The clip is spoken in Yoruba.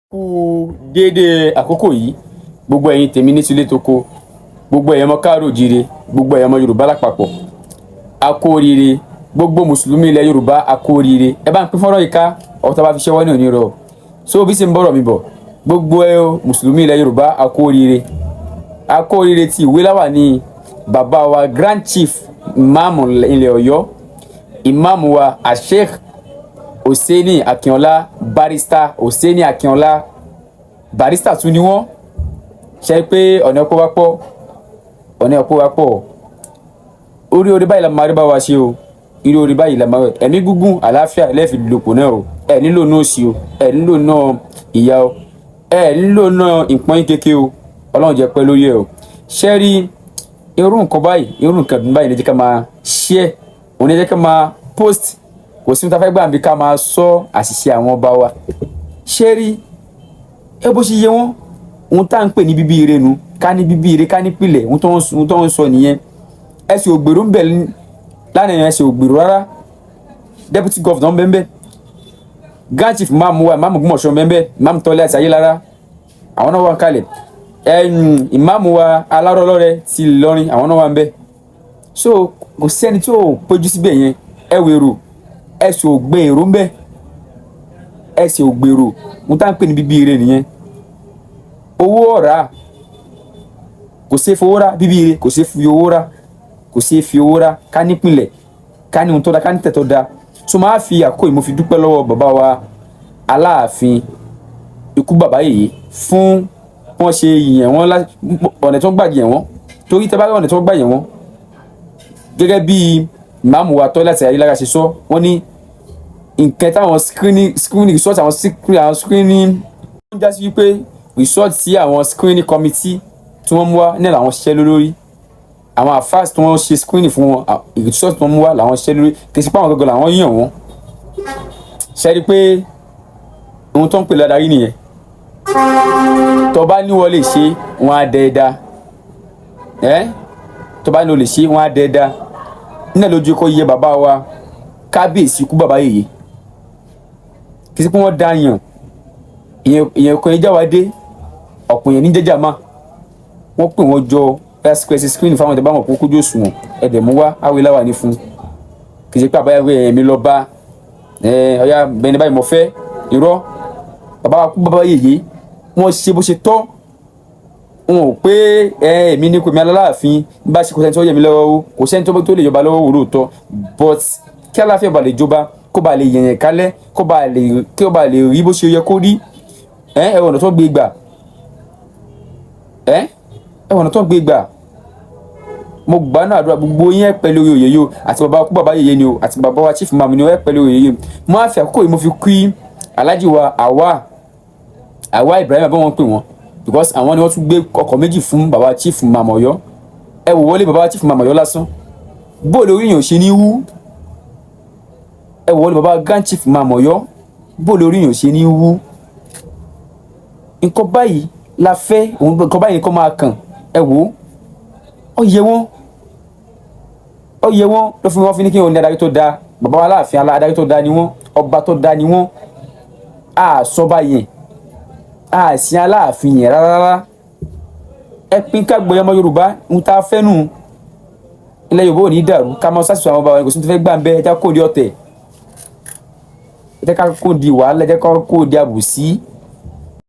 Kú déédéé àkókò yìí, gbogbo ẹ̀yin tèmi ní tilé toko, gbogbo ẹ̀yin ọmọ káàárọ̀ oòjíire, gbogbo ẹ̀yin ọmọ Yorùbá lápapọ̀, a kú oríire. Gbogbo mùsùlùmí ilẹ̀ Yorùbá, a kú oríire. Ẹ bá ń pín fọ́nrán yìí ká. Ọ̀tá bá fi ṣẹ́wọ́ ní òní rọ̀ so bí sì ń bọ̀rọ̀ mi bọ̀. Gbogbo ẹ mùsùlùmí ilẹ̀ Yorùbá, a kú oríire, a kú oríire ti ìwé láwà ní bàbá wa, Grand Chief Ìmáàmù ilẹ̀ Ọ̀yọ́, ìmáàmù wa Asheikh Hosseini Akínọlá, Barrister Hosseini Akínọlá. Barrister tún ni wọ́n ṣe pé ọ̀nà ọ̀pọ̀ wá pọ̀, ọ̀nà ọ̀pọ̀ wá pọ̀. Orí orí báyìí la máa rí bá wa ṣe o. Irú orí báyìí la máa rí. Ẹ̀mí gígùn, àlàáfíà lẹ́ẹ̀fì lòpọ̀ náà o. Ẹ̀ nílò náà òṣì o, ẹ̀ nílò náà ìyà o, ẹ̀ nílò náà ìpọ́n kéke o. Ọlọ́run jẹ́ pẹ́ lórí ẹ̀ o. Ṣé rí irú nǹkan báyìí, irú nǹkan dùn báyìí ní jẹ́ ká máa share, òun ní jẹ́ ká máa post. Kò sí ní ta fẹ́ gbà bí ká máa sọ àṣìṣe àwọn ọba wa. Ṣé rí ẹ bó ṣe yẹ wọ́n, ohun tá à ń pè ní bíbí ire nu, ká ní bíbí ire, ká ní pìlẹ̀. Ohun tó ń sọ nìyẹn. Ẹsẹ̀ ògbèrò ń bẹ̀ lánàá yẹn, ẹsẹ̀ ògbèrò rárá. Deputy governor ń bẹ ń bẹ, Grand Chief Imam wa, Imam Ògbómọ̀ṣọ́ ń bẹ ń bẹ, Imam Tọ́lé àti Ayélára, àwọn náà wà ń kalẹ̀. Ìmáàmù wa Alárọ̀lọ́rẹ̀ ti Ìlọrin, àwọn náà wà ń bẹ. So kò sẹ́ni tí ò péjú síbẹ̀ yẹn. Ẹ wèrò, ẹsẹ̀ ògbé èrò ń bẹ, ẹsẹ̀ ògbèrò. Ohun tá à ń pè ní bíbí ire nìyẹn. Owó ọ̀rá kò ṣeé fowó rà, bíbí ire kò ṣeé fi owó rà, kò ṣeé fi owó rà. Ká nípìnlẹ̀, ká ní ohun tó da, ká ní tẹ̀tọ́ da. So máa fi àkókò yìí, mo fi dúpẹ́ lọ́wọ́ bàbá wa Aláàfin, ikú bàbá yìí, fún wọ́n ṣe yẹn wọ́n, ọ̀nà tó gbà yẹn wọ́n. Torí tẹ́ bá rí ọ̀nà tó gbà yẹn wọ́n, gẹ́gẹ́ bí ìmáàmù wa Tọ́lá àti Ayélára ṣe sọ, wọ́n ní nǹkan táwọn screening result, àwọn screening ó ń já sí wípé result tí àwọn screening committee tí wọ́n mú wá ní làwọn ṣiṣẹ́ lórí. Àwọn àfáàs tí wọ́n ṣe screening fún wọn, result tí wọ́n mú wá làwọn ṣiṣẹ́ lórí, kì í ṣe pé àwọn gangan làwọn yàn wọ́n. Ṣe rí i pé ohun tó ń pè ládàrí nìyẹn? Tó bá ní wọ́n lè ṣe, wọ́n á dẹ́ ẹ dá ẹ́. Tó bá ní o lè ṣe, wọ́n á dẹ́ ẹ dá nílẹ̀ lójú kó yẹ bàbá wa kábíyèsí kú bàbá yèyé. Kì í ṣe pé wọ́n dá yàn. Ìyẹn kan ẹja wa dé ọ̀pọ̀ yẹn ní jẹ́jà má wọ́n pè wọ́n jọ ẹsẹ̀ screen fáwọn ìjọba wọn kó kójú òṣùwọ̀n ẹ̀dẹ̀ mú wá áwé láwà ní fún. Kì í ṣe pé àbáyá ẹ̀mí lọ bá ẹ ọ̀yá bẹ́ẹ̀ ni báyìí mo fẹ́. Irọ́. Bàbá wa kú bàbá yèyé, wọ́n ṣe bó ṣe tọ́. Wọn ò pé ẹ èmi ní kò mi aláàfin bá ṣe, kò sẹ́ni tó yẹ mi lọ́wọ́ o, kò sẹ́ni tó lè jọba lọ́wọ́ wò lóòótọ́, but kí aláàfin ọba lè jọba, kó ba lè yẹ̀yẹ̀ kálẹ̀, kó ba lè rí bó ṣe yẹ kó rí. Ẹ ẹ ọ̀nà tó gbé gbà, ẹ ẹ ọ̀nà tó gbé gbà. Mo gbà náà àdúrà, gbogbo yín ẹ pẹ̀lú oyè yìí o, àti bàbá kú bàbá yèyé ni o, àti bàbá wa Chief Imam ni o, ẹ pẹ̀lú oyè yìí. Mo á fi àkókò yìí, mo fi kí Alhaji wa àwa Ibrahim àbọ̀ wọn pè wọ́n, because àwọn ni wọ́n tún gbé ọkọ̀ méjì fún bàbá Chief Imam Ọ̀yọ́. Ẹ wò wọlé bàbá Chief Imam Ọ̀yọ́ lásán, bóòlù orí yàn ṣe ní wú. Ẹ wò wọlé bàbá Grand Chief Imam Ọ̀yọ́, bóòlù orí yàn ṣe ní wú. Nǹkan báyìí la fẹ́ òun, nǹkan báyìí kọ́ máa kàn. Ẹ wò ó, yẹ wọ́n, ó yẹ wọ́n ló fi wọ́n fi ní kí wọ́n ní adarí tó dáa. Bàbá wa láàfin, adarí tó dáa ni wọ́n, ọba tó dáa ni wọ́n. Àsọba yẹn, àsìn aláàfin yẹn rárá. Ẹ pín ká gbọ́ ọmọ Yorùbá ń ta fẹ́ nù. Ilẹ̀ Yorùbá ò ní dàrú. Ká máa sásìsọ àwọn ọba wa, kò sí tó fẹ́ gbà ń bẹ́. Ẹ já kó di ọ̀tẹ̀, ẹ jẹ́ ká kó di wàhálà, ẹ jẹ́ ká kó di àbùsí.